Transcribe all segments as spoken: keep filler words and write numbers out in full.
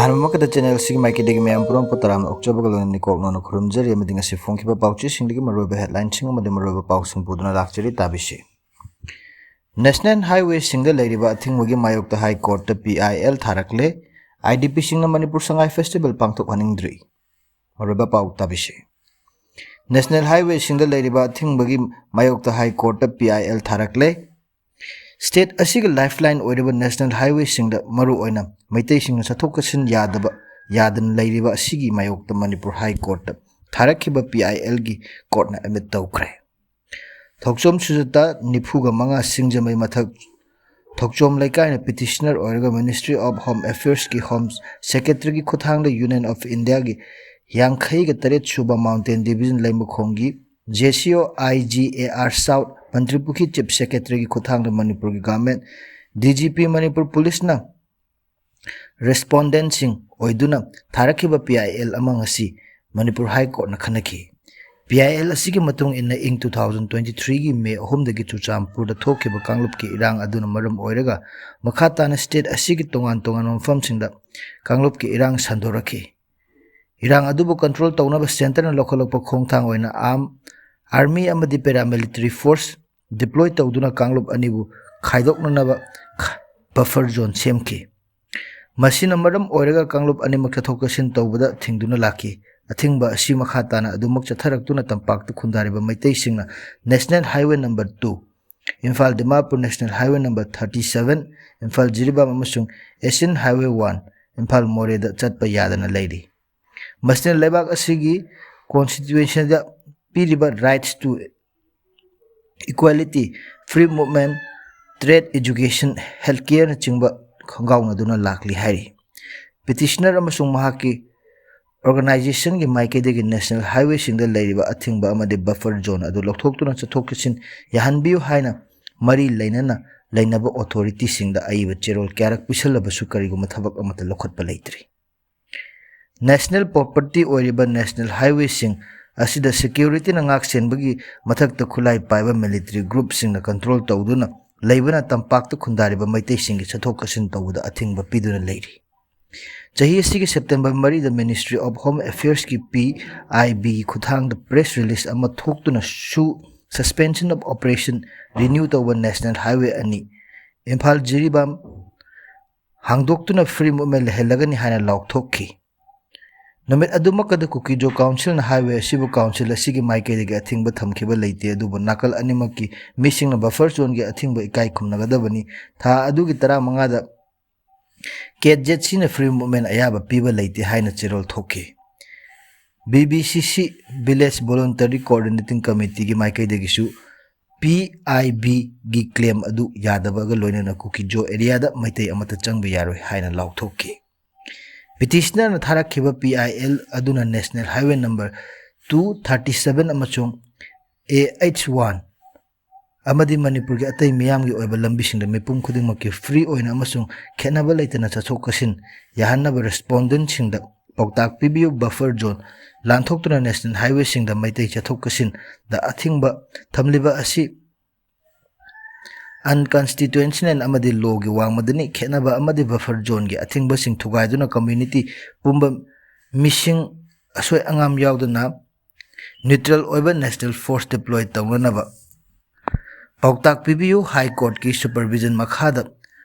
ꯑꯍꯥꯟꯕꯃꯛꯇꯗ channel ꯑꯁꯤꯒꯤ ꯃꯥꯏꯀꯩꯗꯒꯤ ꯃꯌꯥꯝ ꯄꯨꯝꯅꯃꯛꯄꯨ ꯇꯔꯥꯝꯅ ꯑꯣꯛꯆꯕꯒ ꯂꯣꯏꯅꯅ ꯏꯀꯣꯛ ꯅꯣꯟꯅ ꯈꯨꯔꯨꯝꯖꯔꯤ꯫ ꯑꯃꯗꯤ ꯉꯁꯤ ꯐꯣꯡꯈꯤꯕ ꯄꯥꯎꯆꯦꯁꯤꯡꯗꯒꯤ ꯃꯔꯨꯑꯣꯏꯕ ꯍꯦꯗꯂꯥꯏꯟꯁꯤꯡ ꯑꯃꯗꯤ ꯃꯔꯨꯑꯣꯏꯕ ꯄꯥꯎꯁꯤꯡ ꯄꯨꯗꯨꯅ ꯂꯥꯛꯆꯔꯤ, ꯇꯥꯕꯤꯁꯤ꯫ ꯅꯦꯁꯅꯦꯜ ꯍꯥꯏꯋꯦꯁꯤꯡꯗ ꯂꯩꯔꯤꯕ ꯑꯊꯤꯡꯕꯒꯤ ꯃꯥꯌꯣꯛꯇ ꯍꯥꯏ ꯀꯣꯔꯠꯇ ꯄꯤ ꯑꯥꯏ ꯑꯦꯜ ꯊꯥꯔꯛꯂꯦ꯫ ꯑꯥꯏ ꯗꯤ ꯄꯤꯁꯤꯡꯅ ꯃꯅꯤꯄꯨꯔ ꯁꯉꯥꯏ ꯐꯦꯁꯇꯤꯚꯦꯜ ꯄꯥꯡꯊꯣꯛꯍꯟꯅꯤꯡꯗ꯭ꯔꯤ꯫ ꯃꯔꯨꯑꯣꯏꯕ ꯄꯥꯎ, ꯇꯥꯕꯤꯁꯤ꯫ ꯅꯦꯁꯅꯦꯜ ꯍꯥꯏꯋꯦꯁꯤꯡꯗ ꯂꯩꯔꯤꯕ ꯑꯊꯤꯡꯕꯒꯤ ꯃꯥꯌꯣꯛꯇ ꯍꯥꯏ ꯀꯣꯔꯠꯇ ꯄꯤ ꯑꯥꯏ ꯑꯦꯜ ꯊꯥꯔꯛꯂꯦ꯫ ꯁ꯭ꯇꯦꯠ ꯑꯁꯤꯒꯤ ꯂꯥꯏꯐꯂꯥꯏꯟ ꯑꯣꯏꯔꯤꯕ ꯅꯦꯁꯅꯦꯜ ꯍꯥꯏꯋꯦꯁꯤꯡꯗ, ꯃꯔꯨꯑꯣꯏꯅ ꯃꯩꯇꯩꯁꯤꯡꯅ ꯆꯠꯊꯣꯛ ꯆꯠꯁꯤꯟ ꯌꯥꯗꯕ, ꯌꯥꯗꯅ ꯂꯩꯔꯤꯕ ꯑꯁꯤꯒꯤ ꯃꯥꯌꯣꯛꯇ ꯃꯅꯤꯄꯨꯔ ꯍꯥꯏ ꯀꯣꯔꯠꯇ ꯊꯥꯔꯛꯈꯤꯕ ꯄꯤ ꯑꯥꯏ ꯑꯦꯜꯒꯤ ꯀꯣꯔꯠꯅ ꯑꯦꯗꯃꯤꯠ ꯇꯧꯈ꯭ꯔꯦ꯫ ꯊꯣꯛꯆꯣꯝ ꯁꯨꯖꯇꯥ, ꯅꯤꯐꯨꯒ ꯃꯉꯥ, ꯁꯤꯡꯖꯃꯩ ꯃꯊꯛ ꯊꯣꯛꯆꯣꯝ ꯂꯩꯀꯥꯏꯅ ꯄꯤꯇꯤꯁꯅꯔ ꯑꯣꯏꯔꯒ Ministry of Home Affairsꯀꯤ ꯍꯣꯝ ꯁꯦꯀ꯭ꯔꯦꯇꯔꯤꯒꯤ ꯈꯨꯠꯊꯥꯡꯗ Union of Indiaꯒꯤ ꯌꯥꯡꯈꯩꯒ ꯇꯔꯦꯠ ꯁꯨꯕ Mountain Division ꯂꯩꯃꯈꯣꯡꯒꯤ J C O I G A R South Mantripukhri Chief Secretaryꯒꯤ ꯈꯨꯠꯊꯥꯡꯗ ꯃꯅꯤꯄꯨꯔꯒꯤ government, D G P Manipur ꯄꯨꯂꯤꯁꯅ ꯔꯦꯁꯄꯣꯟꯗꯦꯟꯠꯁꯤꯡ ꯑꯣꯏꯗꯨꯅ ꯊꯥꯔꯛꯈꯤꯕ ꯄꯤ ꯑꯥꯏ ꯑꯦꯜ ꯑꯃ ꯉꯁꯤ ꯃꯅꯤꯄꯨꯔ ꯍꯥꯏ ꯀꯣꯔꯠꯅ ꯈꯟꯅꯈꯤ꯫ ꯄꯤ ꯑꯥꯏ ꯑꯦꯜ ꯑꯁꯤꯒꯤ ꯃꯇꯨꯡ ꯏꯟꯅ, ꯏꯪ two thousand twenty threeꯒꯤ ꯃꯦ ꯑꯍꯨꯝꯗꯒꯤ ꯆꯨꯔꯆꯥꯟꯄꯨꯔꯗ ꯊꯣꯛꯈꯤꯕ ꯀꯥꯡꯂꯨꯞꯀꯤ ꯏꯔꯥꯡ ꯑꯗꯨꯅ ꯃꯔꯝ ꯑꯣꯏꯔꯒ ꯃꯈꯥ ꯇꯥꯅ ꯁ꯭ꯇꯦꯠ ꯑꯁꯤꯒꯤ ꯇꯣꯉꯥꯟ ꯇꯣꯉꯥꯟꯕ ꯃꯐꯝꯁꯤꯡꯗ ꯀꯥꯡꯂꯨꯞꯀꯤ ꯏꯔꯥꯡ ꯁꯟꯗꯣꯔꯛꯈꯤ꯫ ꯏꯔꯥꯡ ꯑꯗꯨꯕꯨ ꯀꯟꯇ꯭ꯔꯣꯜ ꯇꯧꯅꯕ ꯁꯦꯟꯇꯔꯅ ꯂꯧꯈꯠꯂꯛꯄ ꯈꯣꯡꯊꯥꯡ ꯑꯣꯏꯅ ꯑꯥꯔꯝ, ꯑꯥꯔꯃꯤ ꯑꯃꯗꯤ ꯄꯦꯔꯥꯃꯤꯂꯤꯇꯔꯤ ꯐꯣꯔꯁ ꯗꯤꯄ꯭ꯂꯣꯏ ꯇꯧꯗꯨꯅ ꯀꯥꯡꯂꯨꯞ ꯑꯅꯤꯕꯨ ꯈꯥꯏꯗꯣꯛꯅꯅꯕ ꯕꯐꯔ ꯖꯣꯟ ꯁꯦꯝꯈꯤ꯫ ꯃꯁꯤꯅ ꯃꯔꯝ ꯑꯣꯏꯔꯒ ꯀꯥꯡꯂꯨꯞ ꯑꯅꯤꯃꯛ ꯆꯠꯊꯣꯛ ꯆꯠꯁꯤꯟ ꯇꯧꯕꯗ ꯊꯤꯡꯗꯨꯅ ꯂꯥꯛꯈꯤ꯫ ꯑꯊꯤꯡꯕ ꯑꯁꯤ ꯃꯈꯥ ꯇꯥꯅ ꯑꯗꯨꯃꯛ ꯆꯠꯊꯔꯛꯇꯨꯅ ꯇꯝꯄꯥꯛꯇ ꯈꯨꯟꯗꯥꯔꯤꯕ ꯃꯩꯇꯩꯁꯤꯡꯅ National Highway number two, Imphal Dimapur National Highway number thirty seven, Imphal Jiribam ꯑꯃꯁꯨꯡ Asian Highway one, ꯏꯝꯐꯥꯜ ꯃꯣꯔꯦꯗ ꯆꯠꯄ ꯌꯥꯗꯅ ꯂꯩꯔꯤ꯫ ꯃꯁꯤꯅ ꯂꯩꯕꯥꯛ ꯑꯁꯤꯒꯤ ꯀꯣꯟꯁꯇꯤꯇ꯭ꯌꯨꯁꯟꯗ ꯄꯤꯔꯤꯕ rights to equality, free movement, trade, education, health careꯅꯆꯤꯡꯕ ꯈꯣꯡꯒꯥꯎꯅꯗꯨꯅ ꯂꯥꯛꯂꯤ ꯍꯥꯏꯔꯤ꯫ ꯄꯤꯇꯤꯁꯅꯔ ꯑꯃꯁꯨꯡ ꯃꯍꯥꯛꯀꯤ ꯑꯣꯔꯒꯅꯥꯏꯖꯦꯁꯟꯒꯤ ꯃꯥꯏꯀꯩꯗꯒꯤ ꯅꯦꯁꯅꯦꯜ ꯍꯥꯏꯋꯦꯁꯤꯡꯗ ꯂꯩꯔꯤꯕ ꯑꯊꯤꯡꯕ ꯑꯃꯗꯤ ꯕꯐꯔ ꯖꯣꯟ ꯑꯗꯨ ꯂꯧꯊꯣꯛꯇꯨꯅ ꯆꯠꯊꯣꯛ ꯆꯠꯁꯤꯟ ꯌꯥꯍꯟꯕꯤꯌꯨ ꯍꯥꯏꯅ ꯃꯔꯤ ꯂꯩꯅꯅ ꯂꯩꯅꯕ ꯑꯣꯊꯣꯔꯤꯇꯤꯁꯤꯡꯗ ꯑꯏꯕ ꯆꯦꯔꯣꯜ ꯀꯌꯥꯔꯛ ꯄꯤꯁꯜꯂꯕꯁꯨ ꯀꯔꯤꯒꯨꯝꯕ ꯊꯕꯛ ꯑꯃꯠꯇ ꯂꯧꯈꯠꯄ ꯂꯩꯇ꯭ꯔꯤ꯫ ꯅꯦꯁꯅꯦꯜ ꯄ꯭ꯔꯣꯄꯔꯇꯤ ꯑꯣꯏꯔꯤꯕ ꯅꯦꯁꯅꯦꯜ ꯍꯥꯏꯋꯦꯁꯤꯡ ꯑꯁꯤꯗ ꯁꯦꯀ꯭ꯌꯨꯔꯤꯇꯤꯅ ꯉꯥꯛ ꯁꯦꯟꯕꯒꯤ ꯃꯊꯛꯇ ꯈꯨꯠꯂꯥꯏ ꯄꯥꯏꯕ ꯃꯤꯂꯤꯇꯔꯤ ꯒ꯭ꯔꯨꯞꯁꯤꯡꯅ ꯀꯟꯇ꯭ꯔꯣꯜ ꯇꯧꯗꯨꯅ ꯂꯩꯕꯅ ꯇꯝꯄꯥꯛꯇ ꯈꯨꯟꯗꯥꯔꯤꯕ ꯃꯩꯇꯩꯁꯤꯡꯒꯤ ꯆꯠꯊꯣꯛ ꯆꯠꯁꯤꯟ ꯇꯧꯕꯗ ꯑꯊꯤꯡꯕ ꯄꯤꯗꯨꯅ ꯂꯩꯔꯤ꯫ ꯆꯍꯤ ꯑꯁꯤꯒꯤ ꯁꯦꯞꯇꯦꯝꯕꯔ ꯃꯔꯤꯗ Ministry of Home Affairsꯀꯤ PIB ꯈꯨꯠꯊꯥꯡꯗ press release ꯑꯃ ꯊꯣꯛꯇꯨꯅꯁꯨ Suspension of Operation renew ꯇꯧꯕ National Highway ꯑꯅꯤ ꯏꯝꯐꯥꯜ ꯖꯤꯔꯤꯕꯥꯝ ꯍꯥꯡꯗꯣꯛꯇꯨꯅ free movement ꯂꯩꯍꯜꯂꯒꯅꯤ ꯍꯥꯏꯅ ꯂꯥꯎꯊꯣꯛꯈꯤ꯫ ꯅꯨꯃꯤꯠ ꯑꯗꯨꯃꯛꯀꯗ ꯀꯨꯀꯤꯖꯣ Councilꯅ highway ꯑꯁꯤꯕꯨ council ꯑꯁꯤꯒꯤ ꯃꯥꯏꯀꯩꯗꯒꯤ ꯑꯊꯤꯡꯕ ꯊꯝꯈꯤꯕ ꯂꯩꯇꯦ, ꯑꯗꯨꯕꯨ ꯅꯥꯀꯜ ꯑꯅꯤꯃꯛꯀꯤ ꯃꯤꯁꯤꯡꯅ buffer zoneꯒꯤ ꯑꯊꯤꯡꯕ ꯏꯀꯥꯏ ꯈꯨꯝꯅꯒꯗꯕꯅꯤ꯫ ꯊꯥ ꯑꯗꯨꯒꯤ ꯇꯔꯥꯃꯉꯥꯗ KZCꯅ free movement ꯑꯌꯥꯕ ꯄꯤꯕ ꯂꯩꯇꯦ ꯍꯥꯏꯅ ꯆꯦꯔꯣꯜ ꯊꯣꯛꯈꯤ꯫ VBCC Village Voluntary Coordinating Committeeꯒꯤ ꯃꯥꯏꯀꯩꯗꯒꯤꯁꯨ PIBꯒꯤ claim ꯑꯗꯨ ꯌꯥꯗꯕꯒ ꯂꯣꯏꯅꯅ ꯀꯨꯀꯤꯖꯣ areaꯗ ꯃꯩꯇꯩ ꯑꯃꯠꯇ ꯆꯪꯕ ꯌꯥꯔꯣꯏ ꯍꯥꯏꯅ ꯂꯥꯎꯊꯣꯛꯈꯤ꯫ Petitionerꯅ ꯊꯥꯔꯛꯈꯤꯕ PIL ꯑꯗꯨꯅ National Highway number two thirty seven ꯑꯃꯁꯨꯡ AH one ꯑꯃꯗꯤ ꯃꯅꯤꯄꯨꯔꯒꯤ ꯑꯇꯩ ꯃꯤꯌꯥꯝꯒꯤ ꯑꯣꯏꯕ ꯂꯝꯕꯤꯁꯤꯡꯗ ꯃꯤꯄꯨꯝ ꯈꯨꯗꯤꯡꯃꯛꯀꯤ free ꯑꯣꯏꯅ ꯑꯃꯁꯨꯡ ꯈꯦꯠꯅꯕ ꯂꯩꯇꯅ ꯆꯠꯊꯣꯛ ꯆꯠꯁꯤꯟ ꯌꯥꯍꯟꯅꯕ respondentꯁꯤꯡꯗ ꯄꯥꯎꯇꯥꯛ ꯄꯤꯕꯤꯌꯨ꯫ Buffer zone ꯂꯥꯟꯊꯣꯛꯇꯨꯅ National Highwayꯁꯤꯡꯗ ꯃꯩꯇꯩ ꯆꯠꯊꯣꯛ ꯆꯠꯁꯤꯟꯗ ꯑꯊꯤꯡꯕ ꯊꯝꯂꯤꯕ ꯑꯁꯤ unconstitutional ꯑꯃꯗꯤ lawꯒꯤ ꯋꯥꯡꯃꯗꯅꯤ꯫ ꯈꯦꯠꯅꯕ ꯑꯃꯗꯤ buffer zoneꯒꯤ ꯑꯊꯤꯡꯕꯁꯤꯡ ꯊꯨꯒꯥꯏꯗꯨꯅ community ꯄꯨꯝꯕ ꯃꯤꯁꯤꯡ ꯑꯁꯣꯏ ꯑꯉꯥꯝ ꯌꯥꯎꯗꯅ neutral ꯑꯣꯏꯕ national force deploy ꯇꯧꯅꯅꯕ ꯄꯥꯎꯇꯥꯛ ꯄꯤꯕꯤꯌꯨ꯫ High Courtꯀꯤ supervision ꯃꯈꯥꯗ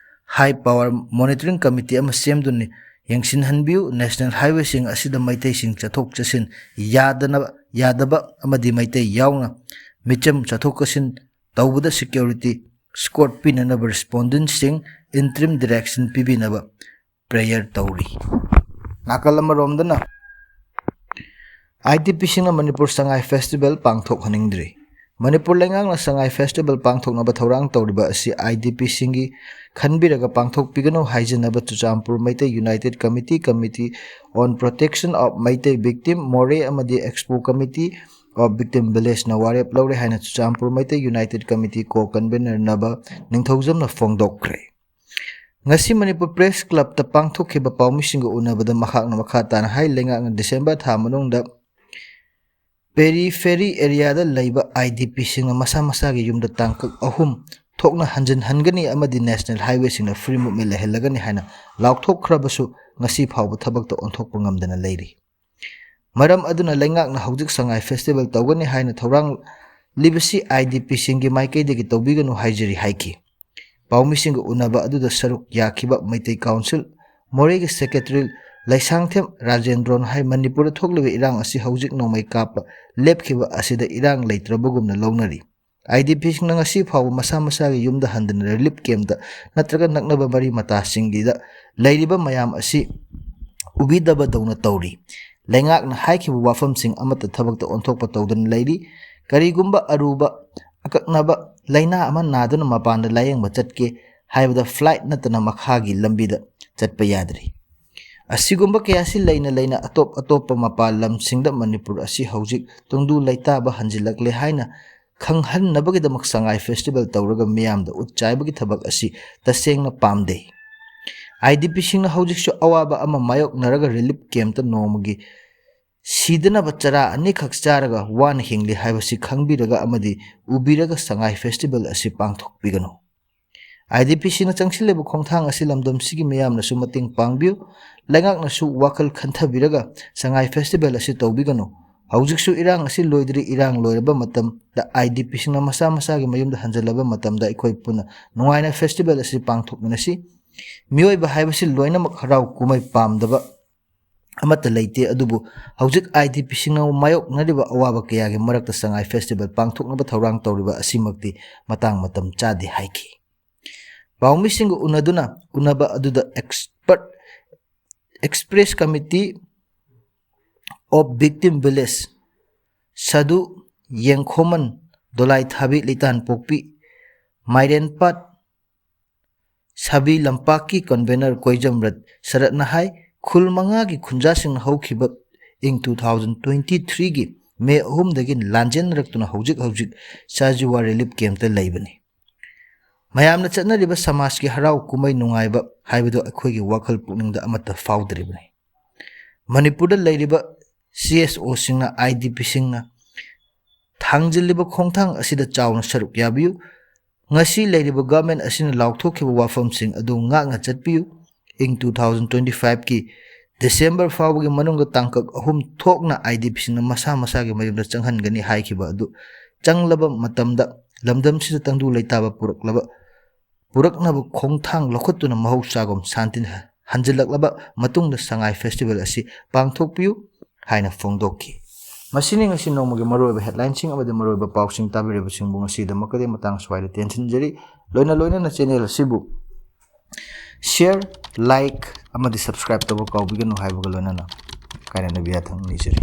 high power monitoring committee ꯑꯃ ꯁꯦꯝꯗꯨꯅ ꯌꯦꯡꯁꯤꯟꯍꯟꯕꯤꯌꯨ꯫ National Highwayꯁꯤꯡ ꯑꯁꯤꯗ ꯃꯩꯇꯩꯁꯤꯡ ꯆꯠꯊꯣꯛ ꯆꯠꯁꯤꯟ ꯌꯥꯗꯅꯕ, ꯌꯥꯗꯕ ꯑꯃꯗꯤ ꯃꯩꯇꯩ ꯌꯥꯎꯅ ꯃꯤꯆꯝ ꯆꯠꯊꯣꯛ ꯆꯠꯁꯤꯟ ꯇꯧꯕꯗ security escort ꯄꯤꯅꯅꯕ respondentꯁꯤꯡ interim direction ꯄꯤꯕꯤꯅꯕ prayer ꯇꯧꯔꯤ꯫ ꯅꯥꯀꯜ ꯑꯃꯔꯣꯝꯗꯅ IDPꯁꯤꯡꯅ ꯃꯅꯤꯄꯨꯔ ꯁꯉꯥꯏ festival ꯄꯥꯡꯊꯣꯛꯍꯟꯅꯤꯡꯗ꯭ꯔꯤ꯫ ꯃꯅꯤꯄꯨꯔ ꯂꯩꯉꯥꯛꯅ ꯁꯉꯥꯏ festival ꯄꯥꯡꯊꯣꯛꯅꯕ ꯊꯧꯔꯥꯡ ꯇꯧꯔꯤꯕ ꯑꯁꯤ IDPꯁꯤꯡꯒꯤ ꯈꯟꯕꯤꯔꯒ ꯄꯥꯡꯊꯣꯛꯄꯤꯒꯅꯨ ꯍꯥꯏꯖꯅꯕ Churachandpur Meitei United Committee, Committee on Protection of Meitei Victim, ꯃꯣꯔꯦ ꯑꯃꯗꯤ Expo Committee of Victim Villageꯅ ꯋꯥꯔꯦꯞ ꯂꯧꯔꯦ ꯍꯥꯏꯅ Churachandpur Meitei United Committee co-convener ꯅꯕ ꯅꯤꯡꯊꯧꯖꯝꯅ ꯐꯣꯡꯗꯣꯛꯈ꯭ꯔꯦ꯫ ꯉꯁꯤ ꯃꯅꯤꯄꯨꯔ Press Clubꯇ ꯄꯥꯡꯊꯣꯛꯈꯤꯕ ꯄꯥꯎꯃꯤꯁꯤꯡꯒ ꯎꯅꯕꯗ ꯃꯍꯥꯛꯅ ꯃꯈꯥ ꯇꯥꯅ ꯍꯥꯏ, ꯂꯩꯉꯥꯛꯅ December ꯊꯥ ꯃꯅꯨꯡꯗ periphery areaꯗ ꯂꯩꯕ IDPꯁꯤꯡꯅ ꯃꯁꯥ ꯃꯁꯥꯒꯤ ꯌꯨꯝꯗ ꯇꯥꯡꯀꯛ ꯑꯍꯨꯝ ꯊꯣꯛꯅ ꯍꯟꯖꯤꯟꯍꯟꯒꯅꯤ ꯑꯃꯗꯤ National Highwayꯁꯤꯡꯅ free movement ꯂꯩꯍꯜꯂꯒꯅꯤ ꯍꯥꯏꯅ ꯂꯥꯎꯊꯣꯛꯈ꯭ꯔꯕꯁꯨ ꯉꯁꯤ ꯐꯥꯎꯕ ꯊꯕꯛꯇ ꯑꯣꯟꯊꯣꯛꯄ ꯉꯝꯗꯅ ꯂꯩꯔꯤ꯫ ꯃꯔꯝ ꯑꯗꯨꯅ ꯂꯩꯉꯥꯛꯅ ꯍꯧꯖꯤꯛ ꯁꯉꯥꯏ festival ꯇꯧꯒꯅꯤ ꯍꯥꯏꯅ ꯊꯧꯔꯥꯡꯂꯤꯕꯁꯤ IDPꯁꯤꯡꯒꯤ ꯃꯥꯏꯀꯩꯗꯒꯤ ꯇꯧꯕꯤꯒꯅꯨ ꯍꯥꯏꯖꯔꯤ ꯍꯥꯏꯈꯤ꯫ ꯄꯥꯎꯃꯤꯁꯤꯡꯒ ꯎꯅꯕ ꯑꯗꯨꯗ ꯁꯔꯨꯛ ꯌꯥꯈꯤꯕ ꯃꯩꯇꯩ Council, ꯃꯣꯔꯦꯒꯤ Secretary ꯂꯩꯁꯥꯡꯊꯦꯝ ꯔꯥꯖꯦꯟꯗ꯭ꯔꯣꯅ ꯍꯥꯏ, ꯃꯅꯤꯄꯨꯔꯗ ꯊꯣꯛꯂꯤꯕ ꯏꯔꯥꯡ ꯑꯁꯤ ꯍꯧꯖꯤꯛ ꯅꯣꯡꯃꯩ ꯀꯥꯞꯄ ꯂꯦꯞꯈꯤꯕ ꯑꯁꯤꯗ ꯏꯔꯥꯡ ꯂꯩꯇ꯭ꯔꯕꯒꯨꯝꯅ ꯂꯧꯅꯔꯤ꯫ IDPꯁꯤꯡꯅ ꯉꯁꯤ ꯐꯥꯎꯕ ꯃꯁꯥ ꯃꯁꯥꯒꯤ ꯌꯨꯝꯗ ꯍꯟꯗꯨꯅ relief campꯇ ꯅꯠꯇ꯭ꯔꯒ ꯅꯛꯅꯕ ꯃꯔꯤ ꯃꯇꯥꯁꯤꯡꯒꯤꯗ ꯂꯩꯔꯤꯕ ꯃꯌꯥꯝ ꯑꯁꯤ ꯎꯕꯤꯗꯕꯗꯧꯅ ꯇꯧꯔꯤ꯫ ꯂꯩꯉꯥꯛꯅ ꯍꯥꯏꯈꯤꯕ ꯋꯥꯐꯝꯁꯤꯡ ꯑꯃꯠꯇ ꯊꯕꯛꯇ ꯑꯣꯟꯊꯣꯛꯄ ꯇꯧꯗꯅ ꯂꯩꯔꯤ꯫ ꯀꯔꯤꯒꯨꯝꯕ ꯑꯔꯨꯕ ꯑꯀꯛꯅꯕ ꯂꯥꯏꯅꯥ ꯑꯃ ꯅꯥꯗꯨꯅ ꯃꯄꯥꯟꯗ ꯂꯥꯌꯦꯡꯕ ꯆꯠꯀꯦ ꯍꯥꯏꯕꯗ flight ꯅꯠꯇꯅ ꯃꯈꯥꯒꯤ ꯂꯝꯕꯤꯗ ꯆꯠꯄ ꯌꯥꯗ꯭ꯔꯤ꯫ ꯑꯁꯤꯒꯨꯝꯕ ꯀꯌꯥꯁꯤ ꯂꯩꯅ ꯂꯩꯅ ꯑꯇꯣꯞ ꯑꯇꯣꯞꯄ ꯃꯄꯥꯟ ꯂꯝꯁꯤꯡꯗ ꯃꯅꯤꯄꯨꯔ ꯑꯁꯤ ꯍꯧꯖꯤꯛ ꯇꯨꯡꯗꯨ ꯂꯩꯇꯥꯕ ꯍꯟꯖꯤꯜꯂꯛꯂꯦ ꯍꯥꯏꯅ ꯈꯪꯍꯟꯅꯕꯒꯤꯗꯃꯛ ꯁꯉꯥꯏ festival ꯇꯧꯔꯒ ꯃꯤꯌꯥꯝꯗ ꯎꯠ ꯆꯥꯏꯕꯒꯤ ꯊꯕꯛ ꯑꯁꯤ ꯇꯁꯦꯡꯅ ꯄꯥꯝꯗꯦ꯫ IDPꯁꯤꯡꯅ ꯍꯧꯖꯤꯛꯁꯨ ꯑꯋꯥꯕ ꯑꯃ ꯃꯥꯌꯣꯛꯅꯔꯒ relief campꯇ ꯅꯣꯡꯃꯒꯤ ꯁꯤꯗꯅꯕ ꯆꯔꯥ ꯑꯅꯤꯈꯛ ꯆꯥꯔꯒ ꯋꯥꯅ ꯍꯤꯡꯂꯤ ꯍꯥꯏꯕꯁꯤ ꯈꯪꯕꯤꯔꯒ ꯑꯃꯗꯤ ꯎꯕꯤꯔꯒ ꯁꯉꯥꯏ festival ꯑꯁꯤ ꯄꯥꯡꯊꯣꯛꯄꯤꯒꯅꯨ꯫ IDPꯁꯤꯡꯅ ꯆꯪꯁꯤꯜꯂꯤꯕ ꯈꯣꯡꯊꯥꯡ ꯑꯁꯤ ꯂꯝꯗꯝꯁꯤꯒꯤ ꯃꯤꯌꯥꯝꯅꯁꯨ ꯃꯇꯦꯡ ꯄꯥꯡꯕꯤꯌꯨ꯫ ꯂꯩꯉꯥꯛꯅꯁꯨ ꯋꯥꯈꯜ ꯈꯟꯊꯕꯤꯔꯒ ꯁꯉꯥꯏ festival ꯑꯁꯤ ꯇꯧꯕꯤꯒꯅꯨ꯫ ꯍꯧꯖꯤꯛꯁꯨ ꯏꯔꯥꯡ ꯑꯁꯤ ꯂꯣꯏꯗ꯭ꯔꯤ꯫ ꯏꯔꯥꯡ ꯂꯣꯏꯔꯕ ꯃꯇꯝꯗ IDPꯁꯤꯡꯅ ꯃꯁꯥ ꯃꯁꯥꯒꯤ ꯃꯌꯨꯝꯗ ꯍꯟꯖꯤꯜꯂꯕ ꯃꯇꯝꯗ ꯑꯩꯈꯣꯏ ꯄꯨꯟꯅ ꯅꯨꯡꯉꯥꯏꯅ festival ꯑꯁꯤ ꯄꯥꯡꯊꯣꯛꯃꯤꯟꯅꯁꯤ꯫ ꯃꯤꯑꯣꯏꯕ ꯍꯥꯏꯕꯁꯤ ꯂꯣꯏꯅꯃꯛ ꯍꯔꯥꯎ ꯀꯨꯝꯍꯩ ꯄꯥꯝꯗꯕ ꯑꯃꯠꯇ ꯂꯩꯇꯦ, ꯑꯗꯨꯕꯨ ꯍꯧꯖꯤꯛ IDPꯁꯤꯡꯅ ꯃꯥꯌꯣꯛꯅꯔꯤꯕ ꯑꯋꯥꯕ ꯀꯌꯥꯒꯤ ꯃꯔꯛꯇ ꯁꯉꯥꯏ festival ꯄꯥꯡꯊꯣꯛꯅꯕ ꯊꯧꯔꯥꯡ ꯇꯧꯔꯤꯕ ꯑꯁꯤꯃꯛꯇꯤ ꯃꯇꯥꯡ ꯃꯇꯝ ꯆꯥꯗꯦ ꯍꯥꯏꯈꯤ꯫ ꯄꯥꯎꯃꯤꯁꯤꯡꯒ ꯎꯅꯗꯨꯅ ꯎꯅꯕ ꯑꯗꯨꯗ expert, Express Committee of Victim Village, ꯁꯥꯗꯨ ꯌꯦꯡꯈꯣꯃꯟ, ꯗꯣꯂꯥꯏꯊꯥꯕꯤ ꯂꯩꯇꯥꯟꯄꯣꯛꯄꯤ, ꯃꯥꯏꯔꯦꯟꯄꯥꯠ, ꯁꯥꯕꯤ ꯂꯝꯄꯥꯛꯀꯤ convener ꯀꯣꯏꯖꯝꯔꯠ ꯁꯔꯠꯅ ꯍꯥꯏ, ꯈꯨꯜ ꯃꯉꯥꯒꯤ ꯈꯨꯟꯖꯥꯁꯤꯡꯅ ꯍꯧꯈꯤꯕ ꯏꯪ two thousand twenty threeꯒꯤ ꯃꯦ ꯑꯍꯨꯝꯗꯒꯤ ꯂꯥꯟꯖꯦꯟꯅꯔꯛꯇꯨꯅ ꯍꯧꯖꯤꯛ ꯍꯧꯖꯤꯛ ꯆꯥꯖꯤꯋꯥ relief campꯇ ꯂꯩꯕꯅꯤ꯫ ꯃꯌꯥꯝꯅ ꯆꯠꯅꯔꯤꯕ ꯁꯃꯥꯖꯀꯤ ꯍꯔꯥꯎ ꯀꯨꯝꯍꯩ ꯅꯨꯡꯉꯥꯏꯕ ꯍꯥꯏꯕꯗꯨ ꯑꯩꯈꯣꯏꯒꯤ ꯋꯥꯈꯜ ꯄꯨꯛꯅꯤꯡꯗ ꯑꯃꯠꯇ ꯐꯥꯎꯗ꯭ꯔꯤꯕꯅꯤ꯫ ꯃꯅꯤꯄꯨꯔꯗ ꯂꯩꯔꯤꯕ CSOꯁꯤꯡꯅ IDPꯁꯤꯡꯅ ꯊꯥꯡꯖꯤꯜꯂꯤꯕ ꯈꯣꯡꯊꯥꯡ ꯑꯁꯤꯗ ꯆꯥꯎꯅ ꯁꯔꯨꯛ ꯌꯥꯕꯤꯌꯨ꯫ ꯉꯁꯤ ꯂꯩꯔꯤꯕ ꯒꯚꯔꯟꯃꯦꯟꯠ ꯑꯁꯤꯅ ꯂꯥꯎꯊꯣꯛꯈꯤꯕ ꯋꯥꯐꯝꯁꯤꯡ ꯑꯗꯨ ꯉꯥꯛꯅ ꯆꯠꯄꯤꯌꯨ꯫ ꯏꯪ ꯇꯨ ꯊꯥꯎꯖꯟ ꯇ꯭ꯋꯦꯟꯇꯤ ꯐꯥꯏꯚꯀꯤ ꯗꯤꯁꯦꯝꯕꯔ ꯐꯥꯎꯕꯒꯤ ꯃꯅꯨꯡꯗ ꯇꯥꯡꯀꯛ ꯑꯍꯨꯝ ꯊꯣꯛꯅ IDPꯁꯤꯡꯅ ꯃꯁꯥ ꯃꯁꯥꯒꯤ ꯃꯌꯨꯝꯗ ꯆꯪꯍꯟꯒꯅꯤ ꯍꯥꯏꯈꯤꯕ ꯑꯗꯨ ꯆꯪꯂꯕ ꯃꯇꯝꯗ ꯂꯝꯗꯝꯁꯤꯗ ꯇꯪꯗꯨ ꯂꯩꯇꯥꯕ ꯄꯨꯔꯛꯂꯕ, ꯄꯨꯔꯛꯅꯕ ꯈꯣꯡꯊꯥꯡ ꯂꯧꯈꯠꯇꯨꯅ ꯃꯍꯧꯁꯥꯒꯨꯝ ꯁꯥꯟꯇꯤ ꯍꯟꯖꯤꯜꯂꯛꯂꯕ ꯃꯇꯨꯡꯗ ꯁꯉꯥꯏ ꯐꯦꯁꯇꯤꯚꯦꯜ ꯑꯁꯤ ꯄꯥꯡꯊꯣꯛꯄꯤꯌꯨ ꯍꯥꯏꯅ ꯐꯣꯡꯗꯣꯛꯈꯤ꯫ ꯃꯁꯤꯅꯤ ꯉꯁꯤ ꯅꯣꯡꯃꯒꯤ ꯃꯔꯨꯑꯣꯏꯕ headlineꯁꯤꯡ ꯑꯃꯗꯤ ꯃꯔꯨꯑꯣꯏꯕ ꯄꯥꯎꯁꯤꯡ ꯇꯥꯕꯤꯔꯤꯕꯁꯤꯡꯕꯨ ꯉꯁꯤꯒꯤꯗꯃꯛꯇꯗꯤ ꯃꯇꯥꯡ ꯁ꯭ꯋꯥꯏꯗ ꯇꯦꯟꯁꯤꯟꯖꯔꯤ꯫ ꯂꯣꯏꯅ ꯂꯣꯏꯅꯅ channel ꯑꯁꯤꯕꯨ share, like ꯑꯃꯗꯤ subscribe ꯇꯧꯕ ꯀꯥꯎꯕꯤꯒꯅꯨ ꯍꯥꯏꯕꯒ ꯂꯣꯏꯅꯅ ꯀꯥꯏꯅꯅꯕ ꯌꯥꯊꯪ ꯅꯤꯖꯔꯤ꯫